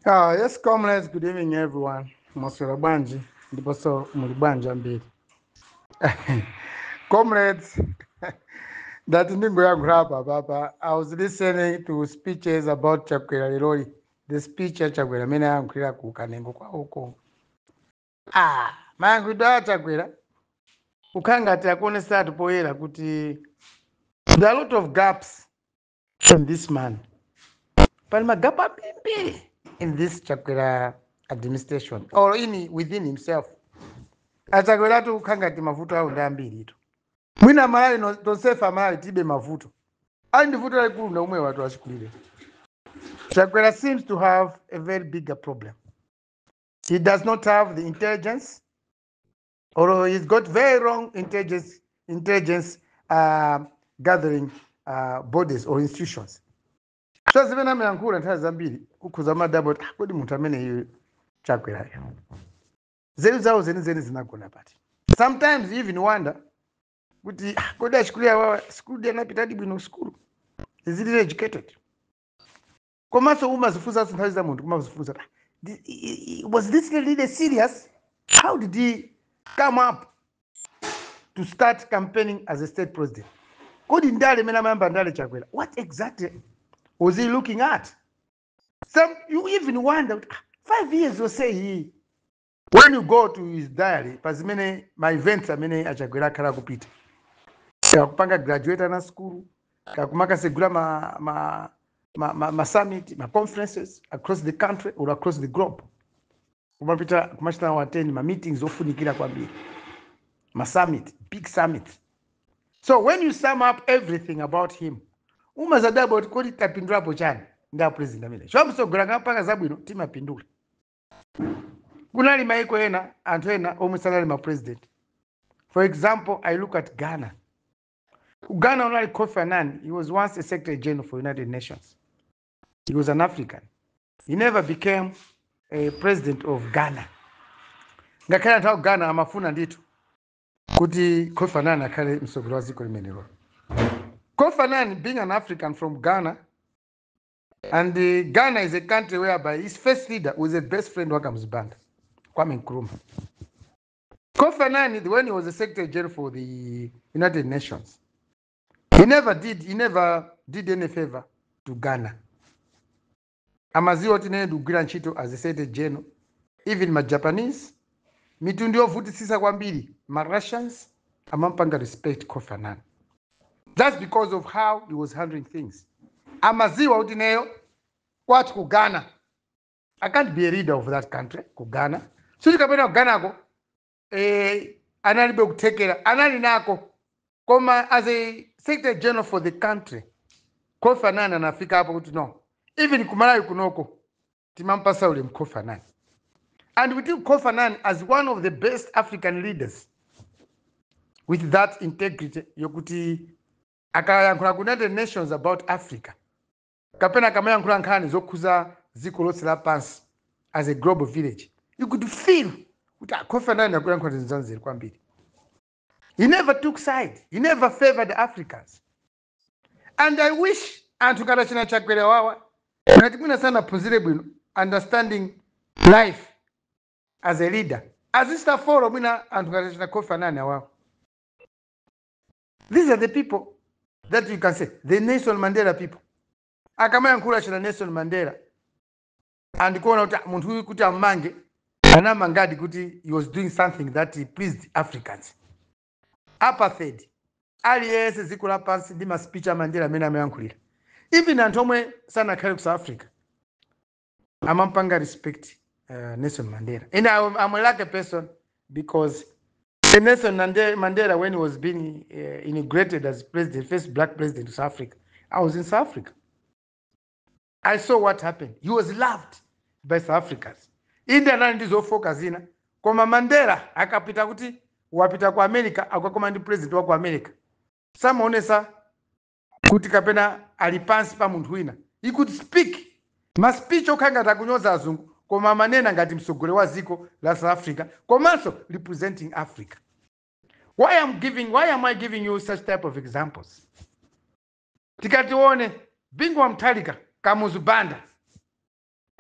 Yes, comrades, good evening, everyone. Mwaswera bwanji? Ndiponso muli bwanji ambiri? Comrades, ndati ndingoyankhula apa papa. I was listening to speeches about Chakwera leroli. The speech ya Chakwera amene ayankhulira ku Kanengo kwawoko. Mayankhulidwe a Chakwera kukhala ngati akuonesatu poyera kuti there are a lot of gaps in this man. Pali ma gap ambiri in this Chakwera administration or in within himself. Achakweratu kukhala ngati mavuto awo ndi ambiri itu. Mwina Malawi tonsefe Amalawi tibe mavuto. Ali ndi vuto lalikulu na umwe watu achikulire. Chakwera seems to have a very bigger problem. He does not have the intelligence, or he's got very wrong intelligence gathering bodies or institutions. So zimene amayankhula nthawi zambiri kukhuza madabo kuti, "Ah, kodi munthu amene iyu Chakwerayo nzeru zawo zenizeni zinagona pati?" Sometimes you even wonder kuti, "Ah, kodi achikulire awawa sikulu anapitadi bwino sikulu? Is it educated?" Komanso umazifunsanso nthawi za munthu kumazifunsa, "Ah, was this really serious? How did he come up to start campaigning as a state president? Kodi ndale imene amayamba ndale Chakwera, what exactly was he looking at?" Some you even wonder kuti, "Ah, 5 years or say he," when you go to his diary, pazimene ma events amene aChakwera akhala kupita, kakupanga graduate ana school, kakumakasegula ma summit, ma conferences across the country or across the globe, kumapita kumachita attend ma meetings ofunikira kwambiri, ma summit, big summit. So when you sum up everything about him, umazadabwa kuti kodi tapindulapo chani ndi a president amene chomsogolera mpaka zabwino timapindula? Kunali maiko ena, anthu ena omwe sanali ma president. For example, I look at Ghana. Ku Ghana unali Kofi Annan. He was once a secretary general for United Nations. He was an African. He never became a president of Ghana, ngakhale anthu aku Ghana amafuna ndithu kuti Kofi Annan akhale mtsogoleri wa dziko limenelo. Kofi Annan, being an African from Ghana, and Ghana is a country whereby his first leader was a best friend wa Kamuzu Banda, Kwame Nkrumah. Kofi Annan, when he was a secretary general for the United Nations, he never did any favor to Ghana. Amaziwa kuti nene ndikugwira ntchito as a secretary general. Even ma Japanese, mitundu yovutisisa kwambiri, ma Russians amampanga respect Kofi Annan. That's because of how he was handling things. Amaziwa kuti neyo kwathu ku Ghana, I can't be a leader of that country ku Ghana. Suti kapena ku Ghanako analibe kuthekera, anali nako, koma as a secretary general for the country, Kofi Annan anafika apo kuti no. Even kumalawi kunoko timampasa ulemu Kofi Annan, and we took Kofi Annan as one of the best African leaders with that integrity yokuti akayankhula ku United Nations about Africa, kapena akamayankhula nkhani zokhuza dziko lonse lapansi as a global village, you could feel kuti, "Ah, Kofi Annan akuyankhula zinthu zanzeru kwambiri." He never took side. He never favored Africans. And I wish anthu kata china Chakwera wawa ngati mwina sanaphunzire bwino understanding life as a leader, azista follow mwina anthu ngati china Kofi Annan awawa. These are the people that you can say the Nelson Mandela people. Akamayankhula china Nelson Mandela, andikuona kuti, ah, munthu uyu kuti amange anamangadi kuti he was doing something that he pleased Africans. Apartheid, aliyense dziko lapansi ndi ma speech a Mandela amene amayankhulira, even anthu omwe sanakhale ku South Africa amampanga respect Nelson Mandela. And I'm a lucky person because Nelson Mandela, when he was being inaugurated as president, first black president of South Africa, I was in South Africa. I saw what happened. He was loved by South Africans. Inde anali ndi zofoka zina, koma Mandela akapita kuti wapita ku America, akakoma ndi president wa ku America, samaonesa kuti kapena ali pansi pa munthu wina. He could speak ma speech okhala ngati akunyoza azungu, koma amanena ngati mtsogoleri wa dziko la South Africa, komanso representing Africa. Why am I giving you such type of examples? Tikatione Bingu wa Mutharika, Kamuzu Banda,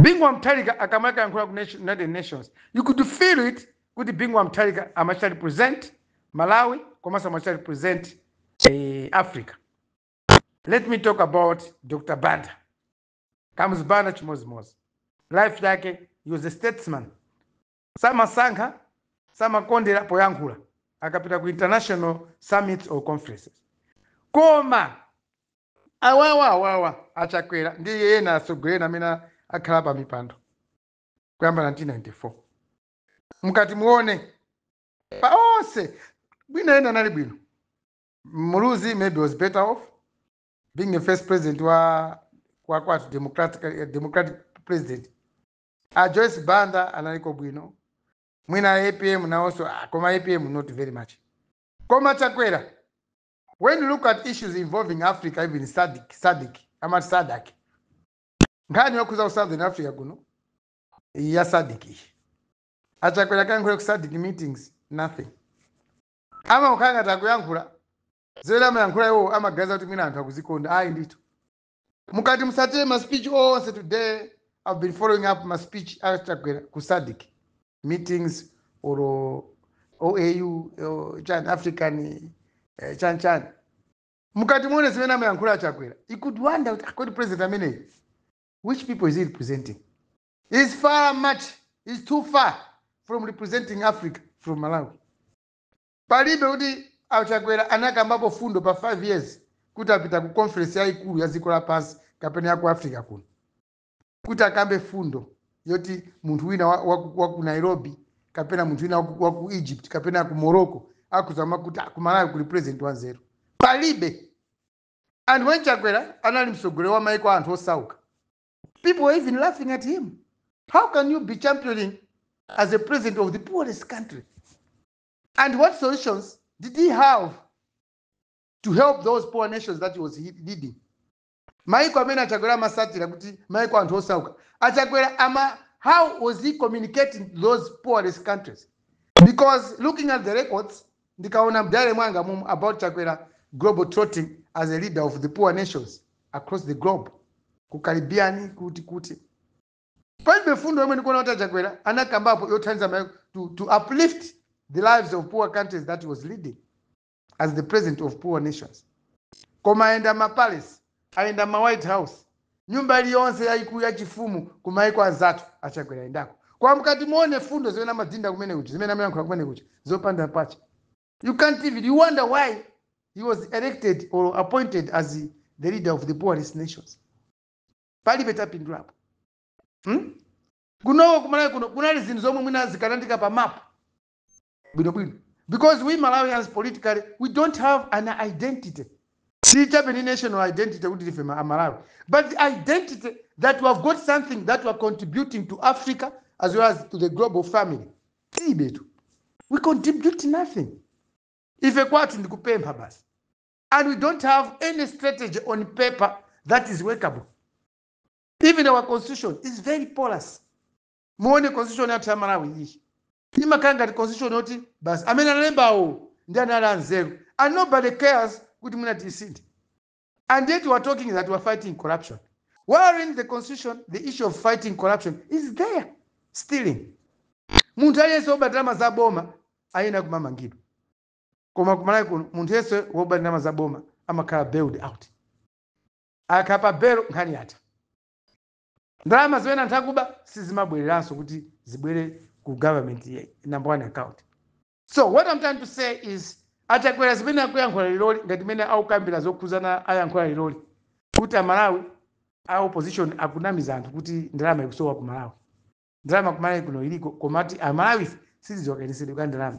Bingu wa Mutharika akamakayankhula ku United Nations, you could feel it kuti Bingu wa Mutharika amachita represent Malawi komanso amachita represent Africa. Let me talk about Dr. Banda, Kamuzu Banda. Chimozimozi life yake, he was a statesman. Samasankha, samakondera poyankhula akapita ku international summits or conferences. Koma awawa awawa aChakwera ndi ena atsogoleri amene akhala pa mipando kuyamba 1994, mukati muone pa onse, bwino ena anali bwino. Muluzi maybe was better off being the first president wa kwathu, democratic president. A Joyce Banda analiko bwino. Mwina APM nawonso, ah, koma APM not very much. Koma Chakwera, when you look at issues involving Africa, even SADC, amati SADC, nkhani yokhuza ku Southern Africa kuno ya SADC iyi, aChakwera kayankhula ku SADC meetings, nothing. Amakhala ngati akuyankhula zimene amayankhula iwo, amaganiza kuti mwina anthu akuzikonda. Ayi ndithu, mukati musatire ma speech onse today, I've been following up ma speech aChakwera ku SADC meetings or OAU or chan African chan chan. Mukati muone zimene amayankhula aChakwera, you could wonder kuti kodi president ameneyi, which people is he representing? Is far much, is too far from representing Africa, from Malawi. Palibe kuti aChakwera anakambapo fundo pa 5 years kuti apita ku conference yayikulu ya dziko lapansi kapena ya ku Africa kuno kuti akambe fundo yoti munthu wina wa ku Nairobi kapena munthu wina wa ku Egypt kapena ku Morocco akuzama kuti, "Ah, ku Malawi kuli president wanzeru." Palibe. And when Chakwera anali mtsogoleri wa maiko anthu osauka, people were even laughing at him. How can you be championing as a president of the poorest country? And what solutions did he have to help those poor nations that he was leading? Maiko amene aChakwera amasatira kuti maiko anthu osauka, aChakwera ama, how was he communicating to those poorest countries? Because looking at the records, ndikaona mdiary mwanga mumu about Chakwera global trotting as a leader of the poor nations across the globe, ku Caribbean, kuti palibe fundo yomwe ndikuona kuti aChakwera anakambapo yothandiza maiko to uplift the lives of poor countries that he was leading as the president of poor nations. Koma ayenda ma palace, ayenda ma White House, nyumba iliyonse yayikulu yachifumu kumaiko anzathu aChakwera ayendako. Kwa mkati muone fundo zimene amadzinda kumene kuchi, zimene amayankhula kumene kuchi, zopanda pacha. You can't even, you wonder why he was elected or appointed as the leader of the poorest nations. Palibe tapindulapo, Kunoko kuMalawi kuno kunali zinthu zomwe mwina zikanandika pa map bwinobwino, because we Malawians, politically, we don't have an identity. Silichabe ni national identity kuti ndife Amalawi, but the identity that we have got something that we are contributing to Africa as well as to the global family, tilibetu. We contribute nothing. Ife kwathu ndikupempha basi, and we don't have any strategy on paper that is workable. Even our constitution is very porous. Muone constitution yathu ya Malawi iyi, imakhala ngati constitution yoti basi amene analembawo ndi anali anzeru, and nobody cares kuti mwina tiyisinthe. And yet we are talking that we are fighting corruption, while in the constitution the issue of fighting corruption is there. Stealing, munthu aliyense woba ndalama za boma ayenera kumamangidwa. Koma kuMalawi kuno munthu yense woba ndalama za boma amakhala bailed out. Akhala pa belo, nkhani yatha. Ndalama zimene anthu akuba sizimabwereranso kuti zibwere ku government number one account. So what I'm trying to say is, aChakwera zimene akuyankhula liloli, ngati imene akukambira zokhuzana, ayankhula liloli kuti Amalawi, a opposition akunamiza anthu kuti ndalama ikusowa ku Malawi. Ndalama ku Malawi kuno iliko, komati Amalawi siziwakanisidwe ka ndalama.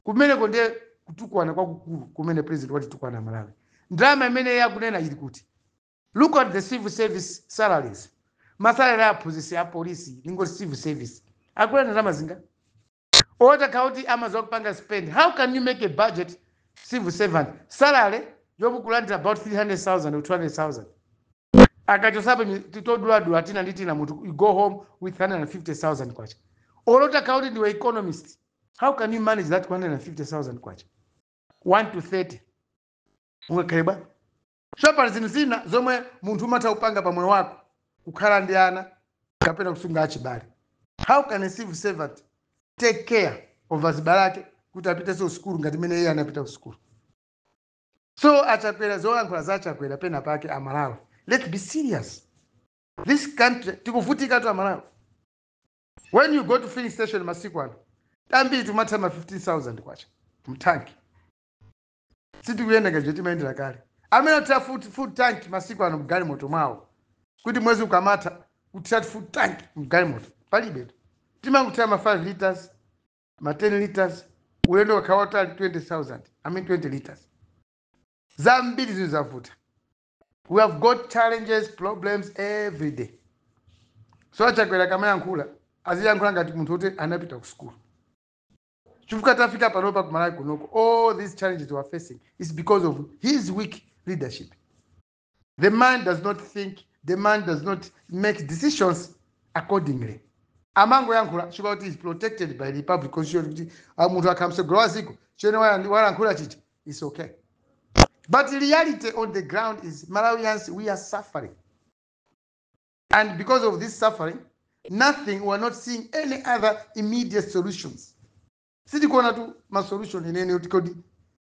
Kumeneko ndiye kutukwana kwakukulu kumene president watitukwana Malawi. Ndalama imene yakunena ili kuti? Look at the civil service salaries, masalary a aphunzitsi, a polisi, ningoti civil service akula ndalama zinga otakhala kuti amaziwa kupanga spend. How can you make a budget, civil servant salary yomwe kulandira about 300,000 or 200,000, akachosapo toduladula tina ndi tina, munthu you go home with 150,000 kwacha? Olotakhala kuti ndiwe economist, how can you manage that 150,000 kwacha? 1 to 30 ungakhale bwa? So pali zinthu zina zomwe munthu umatha kupanga pamoyo wako, kukhala ndi ana. Kapena kusunga achibale. How can a civil servant take care of azibale ake kuti apitenso sukulu ngati mene iye anapita ku sukulu? So Achakwera, zolankhula za Achakwera pena pake, Amalawi, let's be serious. This country tikuvutika tu, Amalawi. When you go to filling station masiku ano, ambiri timatha ma 15,000 kwacha mtanki. Sitikuyenda ngati timayendera kale. Amene athira full tank masiku ano mgalimoto mwawo, kuti mwezi ukamatha kuthira full tank mgalimoto, palibe. Timangothira ma 5 liters, ma 10 liters, ulendo wakhala watali 20,000, I mean 20 liters. Zambiri zinthu zavuta. We have got challenges, problems every day. So Achakwera kamayankhula, aziyankhula ngati munthu woti anapita ku school, chifukwa tafika panopa kuMalawi kunoko, all these challenges we are facing is because of his weak leadership. The man does not think, the man does not make decisions accordingly. Amangoyankhula chifukwa kuti is protected by the public constitution, kuti munthu akhala mtsogoleri wa dziko, chene walankhula chicha is okay. But the reality on the ground is Malawians, we are suffering, and because of this suffering, nothing, we are not seeing any other immediate solutions. Sitikuona tu masolution inene kuti kodi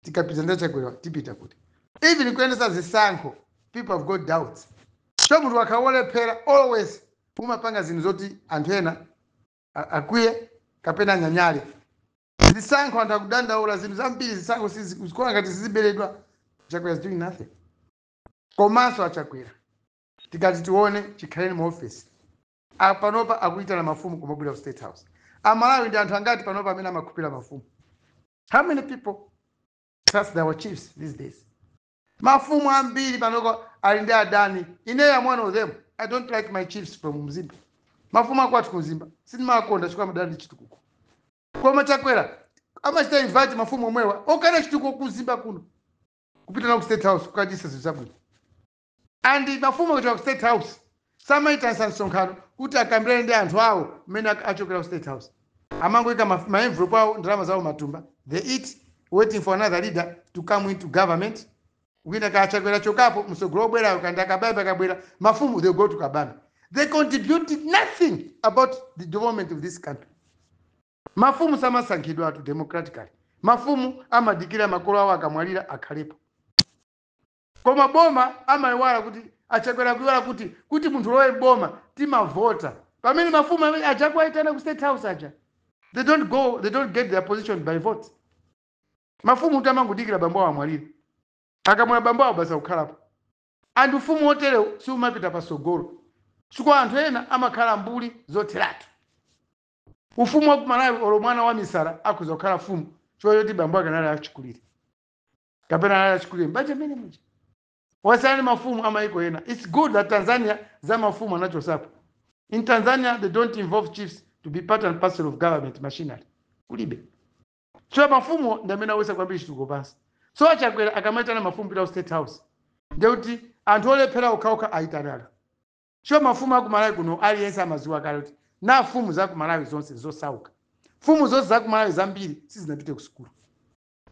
tikapita ndaChakwera tipita kuti. Even kuyendesa zisankho, people have got doubts. So munthu akawolephera, always umapanga zinthu zoti anthu ena akwiye kapena anyanyale. Zisankho anthu akudandaula zinthu zambiri, zisankho zikuona ngati ziziberedwa. Chakwera is doing nothing. Komanso Achakwera, tikati tione chikhaleni mu office panopa, akuyitana mafumu kumabwera ku State House. Amalawi ndi anthu angati panopa amene amakhulupirira mafumu? How many people trust our chiefs these days? Mafumu ambiri panoko ali ndi adani. Ineyo am one of them. I don't like my chiefs from Mzimba. Mafumu akwathu kuMzimba sindimakonda chifukwa amadana ndi chitukuko. Koma Chakwera amachita invite mafumu omwewa okana chitukuko kuMzimba kuno kupita nawo ku State House kukachisa zinthu zabwino. And mafumu akuchoka ku State House, samaitanisa msonkhano kuti akambirane ndi anthu awo mmene achokera ku State House. Amangoika maenvelope awo, ndalama zawo matumba. They eat, waiting for another leader to come into government. Wina kaChakwera chokapo, msogolo obwerayo kandi akabambe akabwera, mafumu they go to Kabambe. They contributed nothing about the development of this country. Mafumu samasankhidwa atu democratically. Mafumu amadikira makolo awo akamwalira akhalepo. Koma boma amayiwala kuti, Achakwera kuiwala kuti munthu lowe boma timavota. Pamene mafumu amene achakuwaitana ku State House aja, they don't go, they don't get their position by vote. Mafumu kuti amangodikira bambo awo amwalire, akamwalira bambo awo basa kukhalapo. Anthu ufumu woterewo siumapita pasogolo chifukwa anthu ena amakhala mbuli zotheratu. Ufumu wa kuMalawi, olo mwana wa misala akhoza kukhala fumu chifukwa choti bambo ake anali achikulire kapena anali achikulire mbanja mene muja. Wasiyana mafumu amaiko ena. It's good that Tanzania za mafumu anachosapo. In Tanzania they don't involve chiefs to be part and parcel of government machinery, kulibe. So mafumu ndi amene awesa kwambiri chitukuko pansi. So Achakwera akamaitana mafumu pita ku State House, ndekuti anthu olephera okhaokha ayitanana. So mafumu akuMalawi kuno aliyense amaziwa kale kuti na fumu za kuMalawi zonse zosauka, fumu zonse za kuMalawi zambiri sizinapite ku sukulu.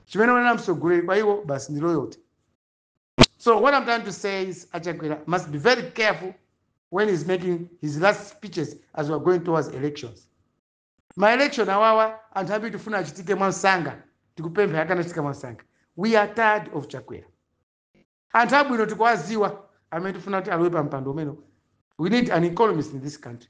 Chimene wanena mtsogoleri kwa iwo basi ndi loyalty. So what I'm trying to say is Achakwera must be very careful when he's making his last speeches as we are going towards elections. Ma election awawa anthu ambiri tifuna achitike mwansanga, tikupempha akanachitika mwansanga. We are tired of Chakwera. Anthu abwino tikuwaziwa amene tifuna kuti alowe pa mpando umene. We need an economist in this country,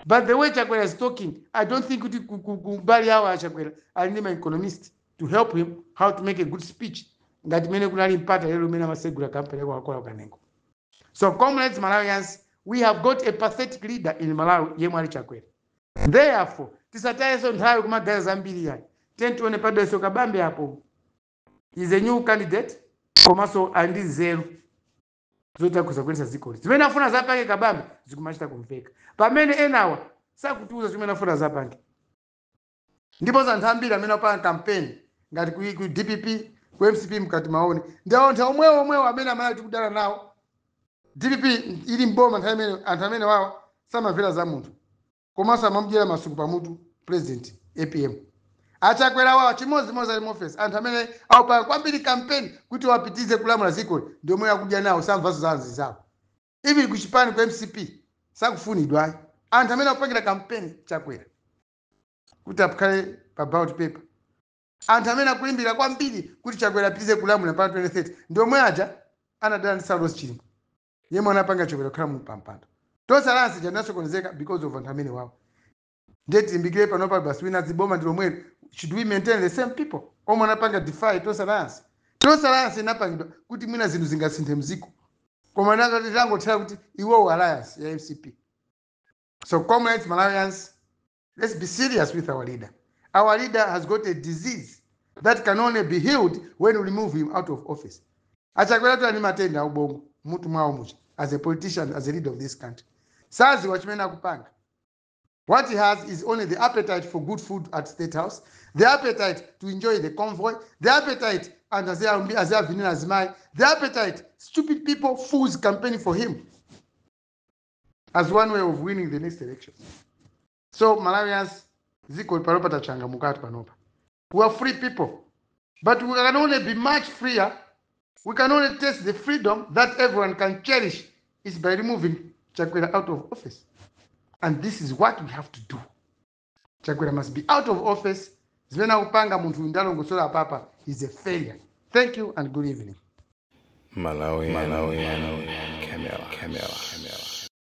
but the way Chakwera is talking, I don't think kuti kumbali yawo Achakwera ali ndi ma economist to help him how to make a good speech ngati mene kunali Mpata lero umene amasegula kampani ya Coca-Cola Kanengo. So comrades, Malawians, we have got a pathetic leader in Malawi yemwe ali Chakwera. Therefore tisatayeso nthawi kumagaza zambiri yayi. Tione pabenso Kabambe apo is a new candidate, komanso ali ndi nzeru zoti akhoza kuyendetsa dzikoli. Zimene afuna zapange Kabambe zikumachita kumveka, pamene enawa sakutiuza zimene afuna zapange. Ndipo anthu ambiri amene apanga campaign ngati ku DPP, ku MCP, mkati maone ndi anthu omwewo omwewo amene amene tikudana nawo. DPP ili mboma nthawi imene, anthu amene wawa samamvera za munthu, komanso amamudyera masuku pamutu President APM. Achakwera wawa chimodzimodzi ali mu office, anthu amene akupanga kwambiri campaign kuti wapitize kulamula dzikoli ndi omwe akudya nawo, samvanso za anzi zawo. Even kuchipani ku MCP sakufunidwa ayi. Anthu amene akupangira kampeni Chakwera kuti akhale pa ballot paper, anthu amene akulimbira kwambiri kuti Chakwera apitirize kulamula mpaka 2030, ndi omwe aja anadala ndi Saulos Chilima yemwe anapanga Chakwera kukhala mu pampando. Tonse Alliance chanasokonezeka because of anthu amene wawo. Ndiye tilimbikire panopa basi, wina ziboma ndi lomwelo. Should we maintain the same people omwe anapanga defy Tonse Alliance? Tonse Alliance inapangidwa kuti mwina zinthu zingasinthe mziko, koma tangothera kuti iwowo alliance ya MCP. So comrades, Malawians, let's be serious with our leader. Our leader has got a disease that can only be healed when we remove him out of office. Achakwera tu ani matenda aubongo mutu mwawo mucha. As a politician, as a leader of this country, saziwa chimene akupanga. What he has is only the appetite for good food at State House, the appetite to enjoy the convoy, the appetite and aziavinira azimayi, the appetite, stupid people, fools campaigning for him as one way of winning the next election. So Malawians, ziko panopa tachangamukatu panopa. We are free people, but we can only be much freer, we can only taste the freedom that everyone can cherish is by removing Chakwera out of office. And this is what we have to do. Chakwera must be out of office. Zimene akupanga munthu ndalongosola apapa is a failure. Thank you and good evening. Malawi, Malawi, Camera, Camera, Camera.